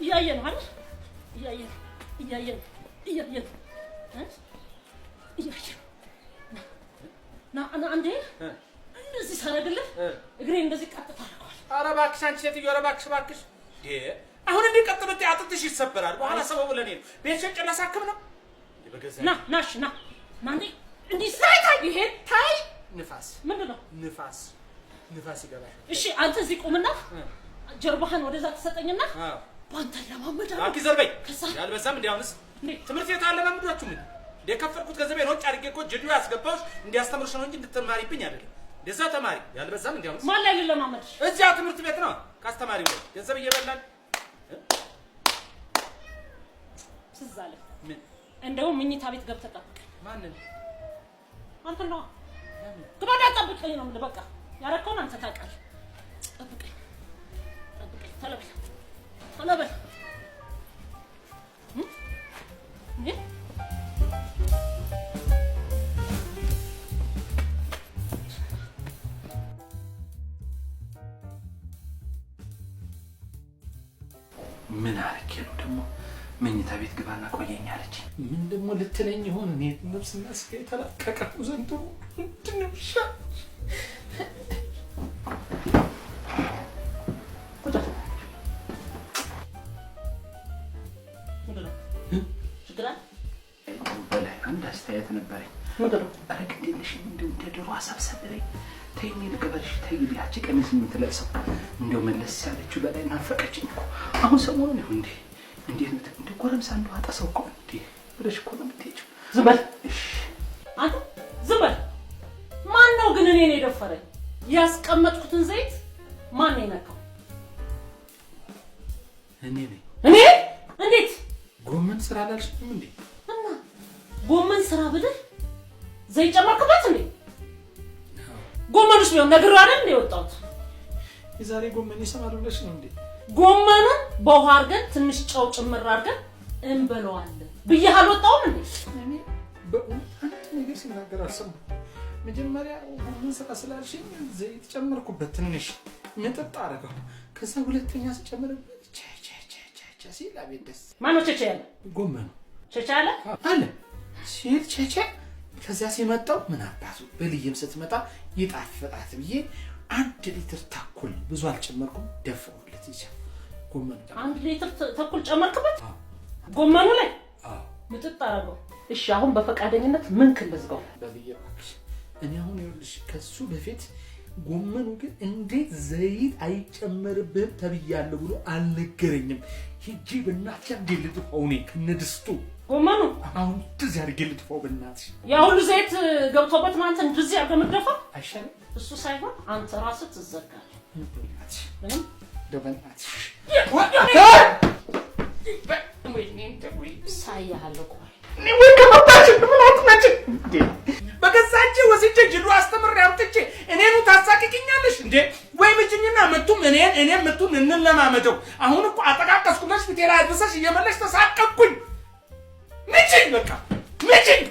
እያየ ነው አይደል? እያየ ነው፣ እያየ ነው፣ እያየ ነው እ? እያየ ነው። ና ና፣ አንዴ እንደዚህ ሳረግልህ እግሬ እንደዚህ ቀጥ ታደርገዋል። ኧረ እባክሽ አንቺ ሴትዮ፣ ኧረ እባክሽ እባክሽ። እንዴ አሁን እንዲህ ቀጥ ብትይ አጥንትሽ ይሰበራል። በኋላ ሰበቡ ለእኔ ነው። ቤት ሸጬ ላሳክም ነው። እንዴ በገዛ ና ና፣ እሺ ና ና፣ እንዴ እንዲህ ታይ ታይ፣ ይሄ ታይ። ንፋስ። ምንድን ነው? ንፋስ ንፋስ ይገባል። እሺ አንተ እዚህ ቁምና ጀርባህን ወደዛ ትሰጠኝና በአንተ ለማመዳለሁ። እባክሽ ዘር በይ። ከዛ ያልበዛም እንዴ አሁንስ? እንዴ ትምህርት ቤት አለማምዷችሁ ምን እንደ የከፈልኩት ገንዘቤን ወጭ አድርጌ እኮ ጅዱ ያስገባሁሽ እንዲያስተምርሽ ነው እንጂ እንድትማሪብኝ አይደለም። እንደዛ ተማሪ ያልበዛም እንዴ አሁንስ? ማን ላይ ልለማመድሽ? እዚያ ትምህርት ቤት ነው ካስተማሪው ላይ ገንዘብ እየበላን። ትዝ አለኝ። ምን? እንደውም መኝታ ቤት ገብተህ ጠብቀኝ። ማንን? አንተ ነዋ። ግባና ጠብቀኝ ነው የምልህ። በቃ ያረከውን አንተ ታውቃለህ። ጠብቀኝ ጠብቀኝ። ቶሎ በል ቶሎ በል። እ? እንዴ ምን አርጌ ነው ደግሞ መኝታ ቤት ግባና ቆየኝ አለች። ምን ደግሞ ልትለኝ ይሆን? እኔ ነፍስና ስጋ የተላቀቀ ነው ዘንድሮ። ምንድን ነው ሻ ቁጭ በል። ምንድን ነው? ችግር አለ? በላይ አንድ አስተያየት ነበረኝ። ምንድን ነው? ኧረ ግድ የለሽም እንደው እንደ ድሮ ሰብሰብ በይ። ተይ እኔ ልቅበልሽ። ተይ ያቺ ቀሚስ የምትለብሰው እንደው መለስ ያለችው በላይ ናፈቀችኝ እኮ አሁን ሰሞኑን። ይሁን እንዴ እንዴት ነው እንደ ጎረምሳ እንደው አጠሰው እኮ እንዴ ብለሽ እኮ ነው የምትሄጂው። ዝም በል እሺ አንተ ዝም በል። ማን ነው ግን እኔን የደፈረኝ? ያስቀመጥኩትን ዘይት ማን ነው የነካው? እኔ ነኝ። እኔ? እንዴት? ጎመን ስራ አላልሽኝም እንዴ? እና ጎመን ስራ ብልህ ዘይት ጨመርክበት እንዴ? ጎመኑስ ቢሆን ነግሬው አይደል እንዴ የወጣሁት? የዛሬ ጎመን ይሰማል ብለሽ ነው እንዴ? ጎመኑን በውሃ አድርገን ትንሽ ጨው ጭምር አድርገን እንበለዋለን ብዬህ አልወጣሁም እንዴ? እኔ በእውነት አንድ ነገር ሲናገር አልሰማሁም። መጀመሪያ ጎመን ስራ ስላልሽኝ ዘይት ጨመርኩበት፣ ትንሽ ምጥጥ አደረገው። ከዛ ሁለተኛ ስጨምርበት ቸ ቸ ቸ ቸ ቸ ሲል አቤት ደስ። ማነው ቸቸ ያለ? ጎመኑ። ቸቸ ያለ? አለ ሲል ቸቸ። ከዚያ ሲመጣው ምን አባቱ በልይም ስትመጣ ይጣፍጣት ብዬ 1 ሊትር ተኩል ብዙ አልጨመርኩም፣ ደፋሁለት። ይቻ ጎመኑ ጨመርኩ። 1 ሊትር ተኩል ጨመርክበት? አዎ። ጎመኑ ላይ? አዎ። ምጥጥ አደረገው። እሺ አሁን በፈቃደኝነት ምን ክልዝጋው? በልዬ እባክሽ እኔ አሁን ይኸውልሽ ከሱ በፊት ጎመኑ ግን እንዴት ዘይት አይጨመርብህም ተብያለሁ ብሎ አልነገረኝም። ሂጂ በእናትሽ አንዴ ልጥፋው እኔ ከነድስቱ። ጎመኑ? አሁን እንደዚህ አድርጌ ልጥፋው በእናትሽ። ያ ሁሉ ዘይት ገብቶበት ነው አንተ እንደዚህ አድርገህ የምትደፋው? አይሻልም? እሱ ሳይሆን አንተ ራስህ ትዘጋለህ። በእናትሽ። ምንም? እንደው በእናትሽ። ሳያለሁ ቆይ። እኔ ወይ ከመጣሽ ምን አትመጭም እንዴ? በገዛ እጄ ወስጄ ጅሉ አስተምሬ አምጥቼ እኔኑ ታሳቅቂኛለሽ እንዴ? ወይ ምጭኝና ምቱም እኔን እኔም ምቱን እንለማመደው። አሁን እኮ አጠቃቀስኩ ብለሽ ፊቴ ላይ አድርሰሽ እየመለሽ ተሳቀቅኩኝ። ምጭኝ በቃ ምጭኝ።